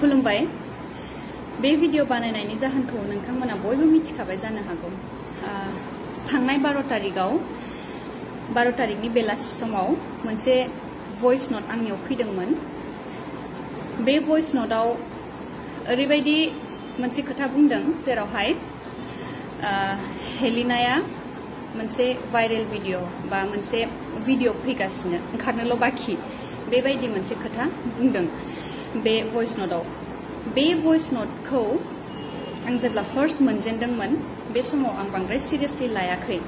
खुलुमबाय बे भिडिअ बानायनायनि जाहोनखौ नोंथांमोना बयबो मिथिखाबाय जानो हागौ थांनाय 12 तारिखनि बेलासि समाव मोनसे भइस नोट आंनियाव फैदोंमोन बे भइस नोटआव ओरैबायदि मोनसे खोथा बुंदों जेरावहाय हेलिनाया मोनसे भाइरेल भिडिअ बा मोनसे भिडिअ फैगासिनो ओंखारनोल' बाखि बेबायदि मोनसे खोथा बुंदों बे भइस नोटआव बे भइस नोटखौ आं जेब्ला फर्स्ट मोनजेनदोंमोन बे समाव आं बांद्राय सिरियासलि लायाखै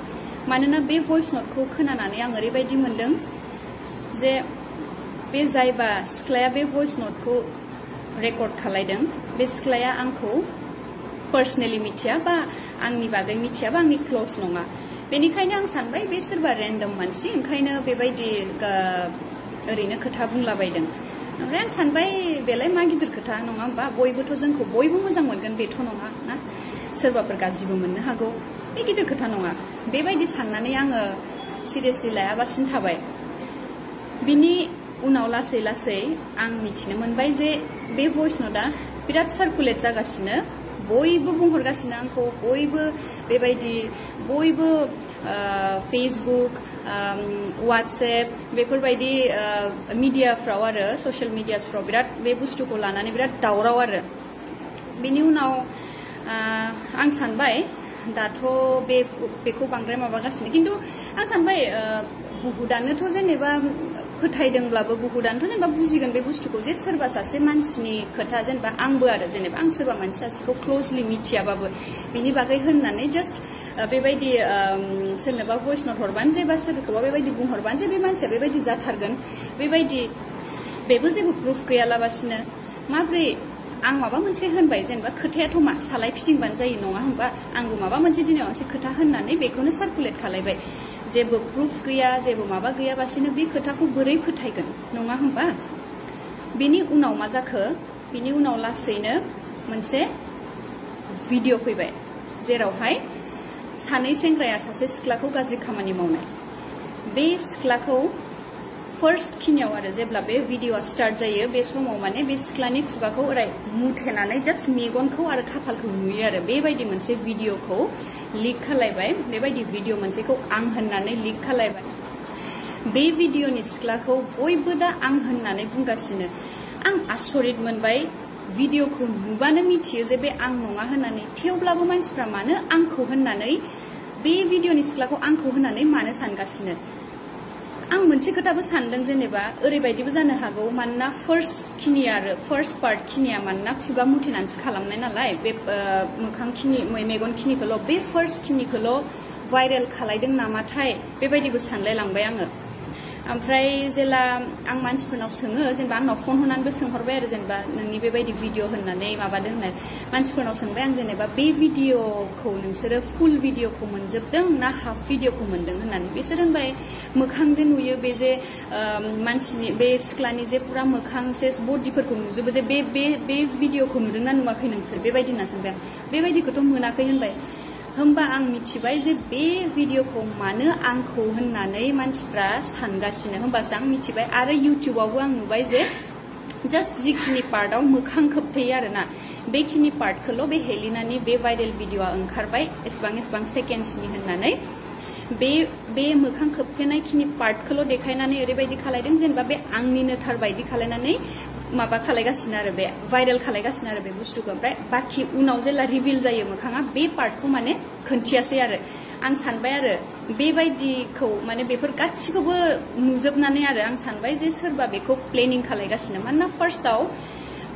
मानोना बे भइस नोटखौ खोनानानै आं ओरैबायदि मोनदों जे बे जायबा सिख्लाया बे भइस नोटखौ रेकर्ड खालायदों बे सिख्लाया आंखौ पर्सनेलि मिथिया बा आंनि बागै मिथिया बा आंनि क्लोज नङा बेनिखायनो आं सानबाय बे सोरबा रेन्डम मानसि ओंखायनो बेबायदि ओरैनो खोथा बुंलाबायदों ओमफ्राय आं सानबाय बेलाय मा गिदिर खोथा नङा होमबा बयबोथ' जोंखौ बयबो मोजां मोनगोन बेथ' नङा ना सोरबाफोर गाज्रिबो मोननो हागौ बे गिदिर खोथा नङा बेबायदि साननानै आङो सिरियासलि लायाबासिनो थाबाय बिनि उनाव लासै लासै आं मिथिनो मोनबाय जे बे भइस नोटआ बिराद सार्कुलेट जागासिनो बयबो बुंहरगासिनो आंखौ बयबो बेबायदि बयबो फेसबुक WhatsApp बेफोरबायदि मिडियाफ्राव आरो ससियेल मिडियाफ्राव बिराद बे बुस्थुखौ लानानै बिराद दावराव आरो बेनि उनाव आं सानबाय दाथ' बेखौ बांद्राय माबागासिनो खिन्थु आं सानबाय बुहुदानोथ' जेनेबा फोथायदोंब्लाबो बुहुदानोथ' जेनेबा बुजिगोन बे बुस्थुखौ जे सोरबा सासे मानसिनि खोथा जेनेबा आंबो आरो जेनेबा आं सोरबा मानसि सासेखौ क्लोजलि मिथियाबाबो बिनि बागै होननानै जास्ट बेबायदि सोरनोबा भइस नोट हरबानो जे बा सोरखौबा बेबायदि बुंहरबानो जे बे मानसिया बेबायदि जाथारगोन बेबायदि बेबो जेबो प्रुफ गैयालाबासिनो माब्रै आं माबा मोनसे होनबाय जेनेबा खोथायाथ' मा सालाय फिदिंबानो जायो नङा होमबा आंबो माबा मोनसे दिनाव मोनसे खोथा होननानै बेखौनो सार्कुलेट खालायबाय जेबो प्रुफ गैया जेबो माबा गैयाबासिनो बे खोथाखौ बोरै फोथायगोन नङा होमबा बेनि उनाव मा जाखो बिनि उनाव लासैनो मोनसे भिडिअ फैबाय जेरावहाय सानै सेंग्राया सासे सिख्लाखौ गाज्रि खामानि मावनाय बे सिख्लाखौ फर्स्ट खिनियाव आरो जेब्ला बे भिडिअआ स्टार्ट जायो बे समाव माने बे सिख्लानि खुगाखौ ओरै मुथेनानै जास्ट मेगनखौ आरो खाफालखौ नुयो आरो बेबायदि मोनसे भिडिअखौ लिक खालायबाय बेबायदि भिडिअ मोनसेखौ आं होननानै लिक खालायबाय बे भिडिअनि सिख्लाखौ बयबो दा आं होननानै बुंगासिनो आं आसरित मोनबाय भिडिअखौ नुबानो मिथियो जे बे आं नङा होननानै थेवब्लाबो मानसिफ्रा मानो आंखौ होननानै बे भिडिअनि सिख्लाखौ आंखौ होननानै मानो सानगासिनो आं मोनसे खोथाबो सानदों जेनेबा ओरैबायदिबो जानो हागौ मानोना फर्स्ट पार्ट खिनिया मानोना खुगा मुथेनानैसो खालामनाय नालाय बे मोखां खिनि मेगन खिनिखौल' बे फर्स्ट खिनिखौल' भाइरेल खालायदों नामाथाय बेबायदिबो सानलाय लांबाय आङो ओमफ्राय जेला आं मानसिफोरनाव सोङो जेनेबा आंनाव फन हरनानैबो सोंहरबाय आरो जेनेबा नोंनि बेबायदि भिडिअ होननानै माबादों होननाय मानसिफोरनाव सोंबाय आं जेनेबा बे भिडिअखौ नोंसोरो फुल भिडिअखौ मोनजोबदों ना हाफ भिडिअखौ मोनदों होननानै बिसोर होनबाय मोखां जे नुयो बे जे मानसिनि बे सिख्लानि जे पुरा मोखां सेस बडिफोरखौ नुजोबो जे बे भिडिअखौ नुदोंना नुवाखै नोंसोर बेबायदि होनना सोंबाय आं बेबायदिखौथ' मोनाखै होनबाय होमबा आं मिथिबाय जे बे भिडिअखौ मानो आंखौ होननानै मानसिफ्रा सानगासिनो होमबासो आं मिथिबाय आरो इउटिउबावबो आं नुबाय जे जास्ट जिखिनि पार्टआव मोखां खोबथेयो आरोना बेखिनि पार्टखौल' बे हेलिनानि बे भाइरेल भिडिअआ ओंखारबाय एसेबां सेकेन्डसनि होननानै बे मोखां खोबथेनायखिनि पार्टखौल' देखायनानै ओरैबायदि खालायदों जेनेबा बे आंनिनो थार बायदि खालायनानै माबा खालायगासिनो आरो बे भाइरेल खालायगासिनो आरो बे बुस्थुखौ ओमफ्राय बाखि उनाव जेला रिभिल जायो मोखाङा बे पार्टखौ माने खोन्थियासै आरो आं सानबाय आरो बेबायदिखौ माने बेफोर गासिखौबो नुजोबनानै आरो आं सानबाय जे सोरबा बेखौ प्लेनिं खालायगासिनो मानोना फार्स्टआव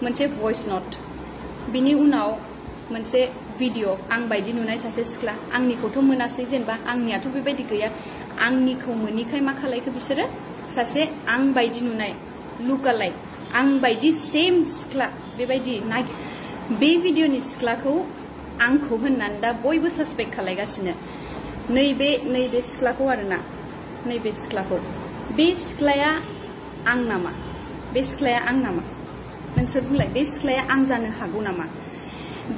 मोनसे भइस नोट बिनि उनाव मोनसे भिडिअ आं बायदि नुनाय सासे सिख्ला आंनिखौथ' मोनासै जेनेबा आंनियाथ' बेबायदि गैया आंनिखौ मोनिखाय मा खालायखो बिसोरो सासे आं बायदि नुनाय लुकालाइक आं बायदि सेम सिख्ला बेबायदि बे भिडिअनि सिख्लाखौ आंखौ होननानै दा बयबो सासपेक्ट खालायगासिनो नैबे सिख्लाखौ आरोना नैबे सिख्लाखौ बे सिख्लाया आं नामा बे सिख्लाया आं नामा नोंसोर बुंलाय बे सिख्लाया आं जानो हागौ नामा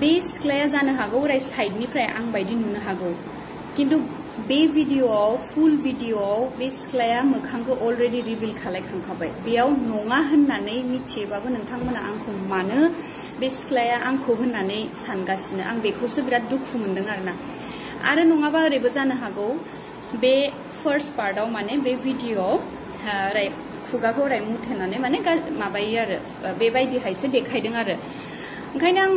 बे सिख्लाया जानो हागौ ओरै साइडनिफ्राय आं बायदि नुनो हागौ खिन्थु बे भिडिअआव फुल भिडिअआव बे सिख्लाया मोखांखौ अलरेडि रिभिल खालायखांखाबाय बेयाव नङा होननानै मिथियोबाबो नोंथांमोना आंखौ मानो बे सिख्लाया आंखौ होननानै सानगासिनो आं बेखौसो बिराद दुखु मोनदों आरो नङाबा ओरैबो जानो हागौ बे फर्स्ट पार्टआव माने बे भिडिअआव खुगाखौ ओरै मुथेनानै माने माबायो आरो बेबायदिहायसो देखायदों आरो ओंखायनो आं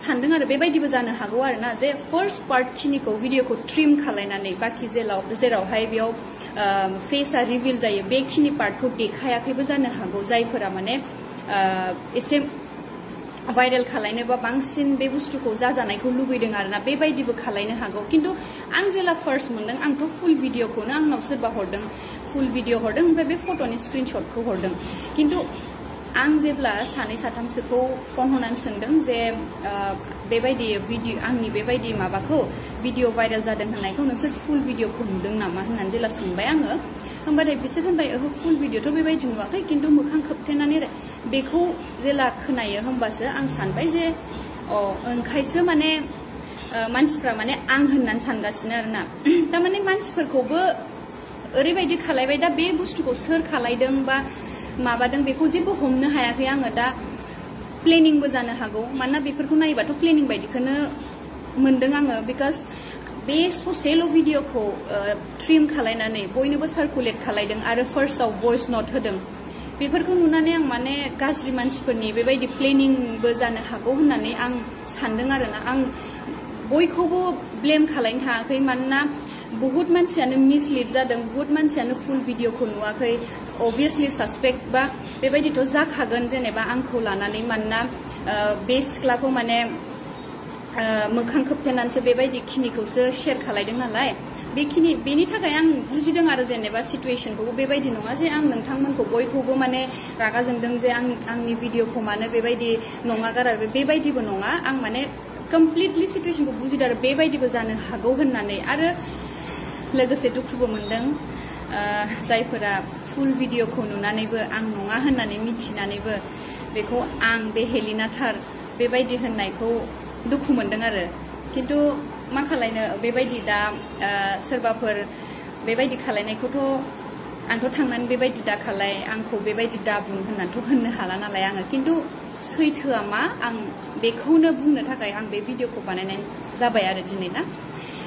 सानदों आरो बेबायदिबो जानो हागौ आरोना जे फर्स्ट पार्ट खिनिखौ भिडिअखौ ट्रिम खालायनानै बाखि जेरावहाय बेयाव फेसआ रिभिल जायो बेखिनि पार्टखौ देखायाखैबो जानो हागौ जायफोरा माने एसे भाइरेल खालायनो बा बांसिन बे बुस्थुखौ जाजानायखौ लुबैदों आरोना बेबायदिबो खालायनो हागौ किन्तु आं जेला फार्स्ट मोनदों आंथ' फुल भिडिअखौनो आंनाव सोरबा हरदों फुल भिडिअ हरदों ओमफ्राय बे फट'नि स्क्रिनशटखौ हरदों किन्तु आं जेब्ला सानै साथामसोखौ फन हरनानै सोंदों जे बेबायदि भिडिअ आंनि बेबायदि माबाखौ भिडिअ भाइरेल जादों होननायखौ नोंसोर फुल भिडिअखौ नुदों नामा होननानै जेला सोंबाय आङो होमबाथाय बिसोर होनबाय ओहो फुल भिडिअथ' बेबायदि नुवाखै किन्तु मोखां खोबथेनानै बेखौ जेला खोनायो होमबासो आं सानबाय जे ओंखायसो माने मानसिफ्रा माने आं होननानै सानगासिनो आरोना थारमाने मानसिफोरखौबो ओरैबायदि खालायबाय दा बे बुस्थुखौ सोर खालायदों बा माबादों बेखौ जेबो हमनो हायाखै आङो दा प्लेनिंबो जानो हागौ मानोना बेफोरखौ नायोबाथ' प्लेनिं बायदिखौनो मोनदों आङो बिकज बे ससेल' भिडिअखौ ट्रिम खालायनानै बयनोबो सार्कुलेट खालायदों आरो फार्स्टआव भइस नट होदों बेफोरखौ नुनानै आं माने गाज्रि मानसिफोरनि बेबायदि प्लेनिंबो जानो हागौ होननानै आं सानदों आरोना आं बयखौबो ब्लेम खालायनो थाङाखै मानोना बहुत मानसियानो मिसलिड जादों बहुत मानसियानो फुल भिडिअखौ नुवाखै obviously suspect बा बेबायदिथ' जाखागोन जेनेबा आंखौ लानानै मानोना बे सिख्लाखौ माने मोखां खोबथेनानैसो बेबायदि खिनिखौसो शेयार खालायदों नालाय बेनि थाखाय आं बुजिदों आरो जेनेबा सिचुएशनखौबो बेबायदि नङा जे आं नोंथांमोनखौ बयखौबो माने रागा जोंदों जे आंनि भिडिअखौ मानो बेबायदि नङा गारा बेबायदिबो नङा आं माने कमप्लिटलि सिचुएशनखौ बुजिदों आरो बेबायदिबो जानो हागौ होननानै आरो लोगोसे दुखुबो मोनदों जायफोरा फुल भिडिअखौ नुनानैबो आं नङा होननानै मिथिनानैबो बेखौ आं बे हेलिना थार बेबायदि होननायखौ दुखु मोनदों आरो किन्तु मा खालायनो बेबायदि दा सोरबाफोर बेबायदि खालायनायखौथ' आंथ' थांनानै बेबायदि दा खालाय आंखौ बेबायदि दा बुं होननानैथ' होननो हाला नालाय आङो किन्तु सैथोआ मा आं बेखौनो बुंनो थाखाय आं बे भिडिअखौ बानायनाय जाबाय आरो दिनै ना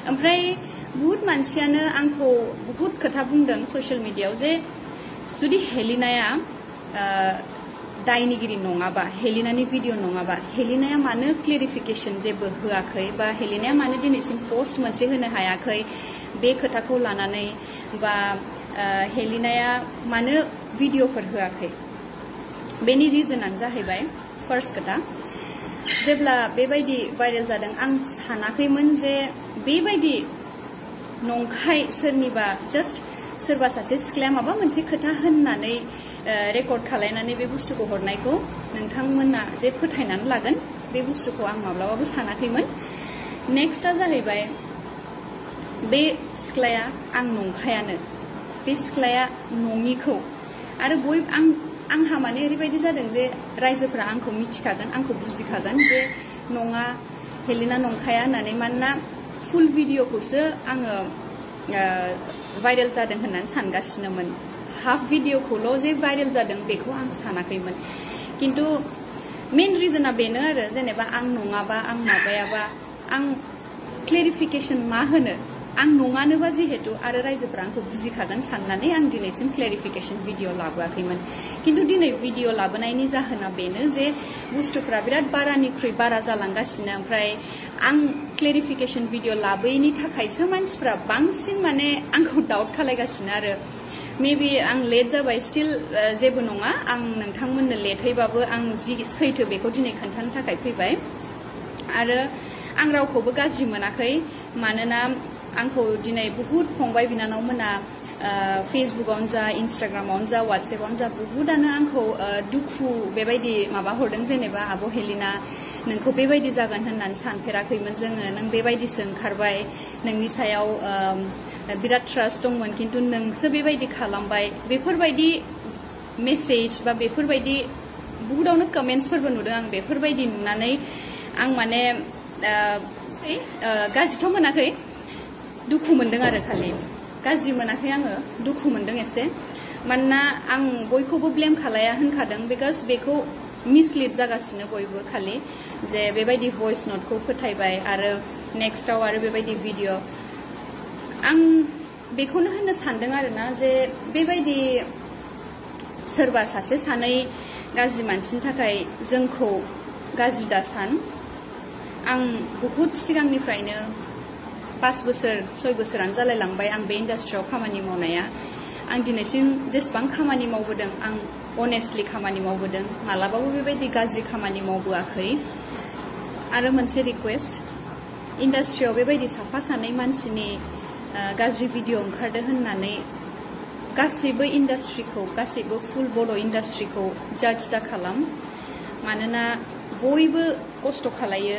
ओमफ्राय बहुत मानसियानो आंखौ बहुत खोथा बुंदों ससियेल मिडियायाव जे जुदि हेलिनाया दायनिगिरि नङाबा हेलिनानि भिडिअ नङाबा हेलिनाया मानो क्लेरिफिकेशन जेबो होआखै बा हेलिनाया मानो दिनैसिम पस्ट मोनसे होनो हायाखै बे खोथाखौ लानानै बा हेलिनाया मानो भिडिअफोर होआखै बेनि रिजनानो जाहैबाय फार्स्ट खोथा जेब्ला बेबायदि भाइरेल जादों आं सानाखैमोन जे बेबायदि नंखाय सोरनिबा जास्ट सोरबा सासे सिख्लाया माबा मोनसे खोथा होननानै रेकर्ड खालायनानै बे बुस्थुखौ हरनायखौ नोंथांमोना जे फोथायनानै लागोन बे बुस्थुखौ आं माब्लाबाबो सानाखैमोन नेक्स्टआ जाहैबाय बे सिख्लाया आं नंखायानो बे सिख्लाया नङिखौ आरो आंहा माने ओरैबायदि जादों जे रायजोफोरा आंखौ मिथिखागोन आंखौ बुजिखागोन जे नङा हेलिना नंखाया होननानै मानोना फुल भिडिअखौसो आङो भाइरेल जादों होननानै सानगासिनोमोन हाफ भिडिअखौल' जे भाइरेल जादों बेखौ आं सानाखैमोन किन्तु मेन रिजना बेनो आरो जेनेबा आं नङाबा आं माबायाबा आं क्लेरिफिकेशन मा होनो आं नङानोबा जिहेतु आरो रायजोफोरा आंखौ बुजिखागोन साननानै आं दिनैसिम क्लेरिफिकेशन भिडिअ लाबोआखैमोन किन्तु दिनै भिडिअ लाबोनायनि जाहोना बेनो जे बुस्थुफ्रा बिराद बारानिख्रुइ बारा जालांगासिनो ओमफ्राय आं क्लेरिफिकेशन भिडिअ लाबोयैनि थाखायसो मानसिफ्रा बांसिन माने आंखौ डाउट खालायगासिनो आरो मेबी आं लेट जाबाय स्टिल जेबो नङा आं नोंथांमोननो लेटैबाबो आं जि सैथो बेखौ दिनै खोन्थानो थाखाय फैबाय आरो आं रावखौबो गाज्रि मोनाखै मानोना आंखौ दिनै बहुत फंबाय बिनानावमोना फेसबुकआवनो जा इन्स्टाग्रामावनो जा वाट्सएपआवनो जा बहुतानो आंखौ दुखु बेबायदि माबा हरदों जेनेबा आब' हेलिना नोंखौ बेबायदि जागोन होननानै सानफेराखैमोन जोङो नों बेबायदिसो ओंखारबाय नोंनि सायाव बिराद ट्रास्ट दंमोन किन्तु नोंसो बेबायदि खालामबाय बेफोरबायदि मेसेज बा बेफोरबायदि बहुतावनो कमेन्ट्सफोरबो नुदों आं बेफोरबायदि नुनानै आं माने गाज्रिथ' मोनाखै दुखु मोनदों आरो खालि गाज्रि मोनाखै आङो दुखु मोनदों एसे मानोना आं बयखौबो ब्लेम खालाया होनखादों बिकज बेखौ मिसलिड जागासिनो बयबो खालि जे बेबायदि भइस नटखौ फोथायबाय आरो नेक्स्टआव आरो बेबायदि भिडिअ आं बेखौनो होननो सानदों आरोना जे बेबायदि सोरबा सासे सानै गाज्रि मानसिनि थाखाय जोंखौ गाज्रि दासान आं बहुत सिगांनिफ्रायनो 5 बोसोर 6 बोसोरानो जालायलांबाय आं बे इन्डास्ट्रियाव खामानि मावनाया आं दिनैसिम जेसेबां खामानि मावबोदों आं अनेस्टलि खामानि मावबोदों मालाबाबो बेबायदि गाज्रि खामानि मावबोआखै आरो मोनसे रिक्वेस्ट इन्डास्ट्रियाव बेबायदि साफा सानै मानसिनि गाज्रि भिडिअ ओंखारदों होननानै गासैबो इन्डास्ट्रिखौ गासैबो फुल बर' इन्डास्ट्रिखौ जाज दा खालाम मानोना बयबो खस्थ' खालायो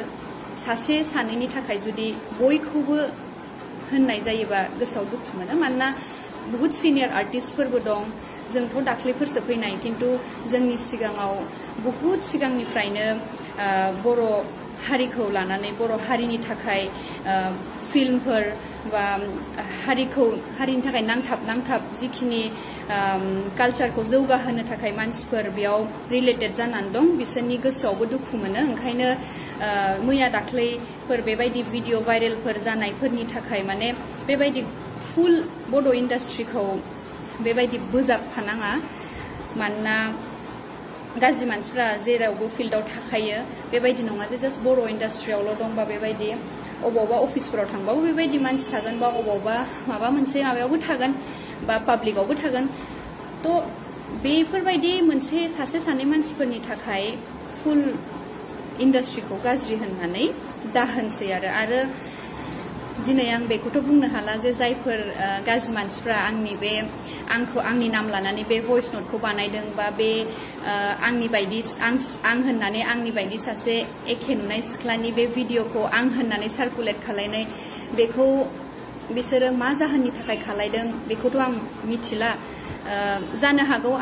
सासे सानैनि थाखाय जुदि बयखौबो होननाय जायोबा गोसोआव दुखु मोनो मानोना बहुत सिनियर आर्टिस्टफोरबो दं जोंथ' दाख्लैफोरसो फैनाय किन्तु जोंनि सिगाङाव बहुत सिगांनिफ्रायनो बर' हारिखौ लानानै बर' हारिनि थाखाय फिल्मफोर बा हारिनि थाखाय नांथाब जिखिनि कालचारखौ जौगाहोनो थाखाय मानसिफोर बेयाव रिलेटेड जानानै दं बिसोरनि गोसोआवबो दुखु मोनो ओंखायनो मैया दाख्लैफोर बेबायदि भिडिअ भाइरेलफोर जानायफोरनि थाखाय माने बेबायदि फुल बड' इन्डास्ट्रिखौ बेबायदि बोजाबफानाङा मानोना गाज्रि मानसिफ्रा जेरावबो फिल्डआव थाखायो बेबायदि नङा जे जास्ट बर' इन्डास्ट्रियावल' दंबा बेबायदि अबावबा अफिसफोराव थांबाबो बेबायदि मानसि थागोन बा अबावबा माबा मोनसे माबायावबो थागोन बा पाब्लिकआवबो थागोन थ' बेफोरबायदि मोनसे सासे सानै मानसिफोरनि थाखाय फुल इन्डास्ट्रिखौ गाज्रि होननानै दाहोनसै आरो दिनै आं बेखौथ' बुंनो हाला जे जायफोर गाज्रि मानसिफ्रा आंनि नाम लानानै बे भइस नटखौ बानायदों बा बे आंनि बायदि आं होननानै आंनि बायदि सासे एखे नुनाय सिख्लानि बे भिडिअखौ आं होननानै सार्कुलेट खालायनाय बेखौ बिसोरो मा जाहोननि थाखाय खालायदों बेखौथ' आं मिथिला जानो हागौ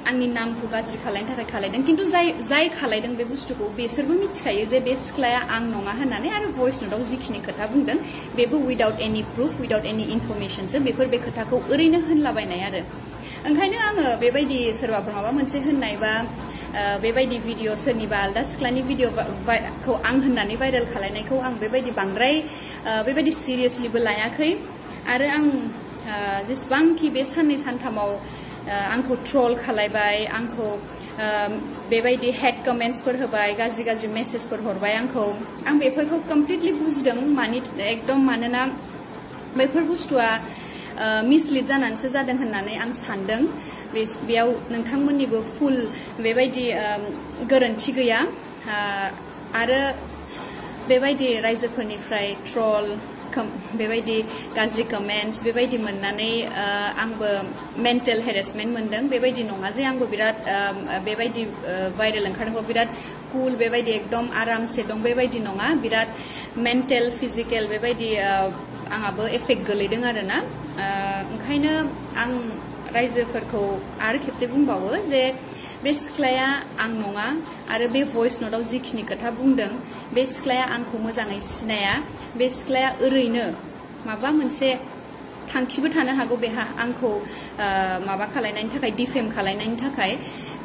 आंनि नामखौ गाज्रि खालायनो थाखाय खालायदों किन्तु जाय खालायदों बे बुस्थुखौ बिसोरबो मिथिखायो जे बे सिख्लाया आं नङा होननानै आरो भइस नटआव जिखिनि खोथा बुंदों बेबो उइदाउट एनि प्रुफ उइदाउट एनि इनफरमेशनसो बे खोथाखौ ओरैनो होनलाबायनाय आरो ओंखायनो आङो बेबायदि सोरबाफोर माबा मोनसे होननाय बा बेबायदि भिडिअ सोरनिबा आलदा सिख्लानि भिडिअखौ आं होननानै भाइरेल खालायनायखौ आं बेबायदि बांद्राय बेबायदि सिरियासलिबो लायाखै आरो आं जेसेबांखि बे साननै सानथामाव आंखौ ट्रल खालायबाय आंखौ बेबायदि हेड कमेन्ट्सफोर होबाय गाज्रि मेसेजफोर हरबाय आं बेफोरखौ कमप्लिटलि बुजिदों एकदम मानोना बेफोर बुस्थुआ मिसलिड जानानैसो जादों होननानै आं सानदों बेयाव नोंथांमोननिबो फुल बेबायदि गोरोन्थि गैया आरो बेबायदि रायजोफोरनिफ्राय ट्रल बेबायदि गाज्रि कमेन्ट्स बेबायदि मोननानै आंबो मेन्टेल हेरेसमेन्ट मोनदों बेबायदि नङा जे आंबो बिराद बेबायदि भाइरेल ओंखारदोंबा बिराद कुल बेबायदि एकदम आरामसे दं बेबायदि नङा बिराद मेन्टेल फिजिकेल बेबायदि आंहाबो एफेक्ट गोलैदों आरोना ओंखायनो आं रायजोफोरखौ आरो खेबसे बुंबावो जे बे सिख्लाया आं नङा आरो बे भइस नटआव जिखिनि खोथा बुंदों बे सिख्लाया आंखौ मोजाङै सिनाया बे सिख्लाया ओरैनो माबा मोनसे थांखिबो थानो हागौ बेहा आंखौ माबा खालायनायनि थाखाय डिफेम खालायनायनि थाखाय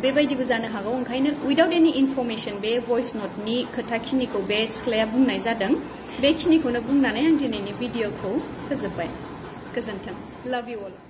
बेबायदिबो जानो हागौ ओंखायनो उइदाउट एनि इनफरमेशन बे भइस नटनि खोथाखिनिखौ बे सिख्लाया बुंनाय जादों बेखिनिखौनो बुंनानै आं दिनैनि भिडिअखौ फोजोबबाय गोजोन्थों लाभ इउ अल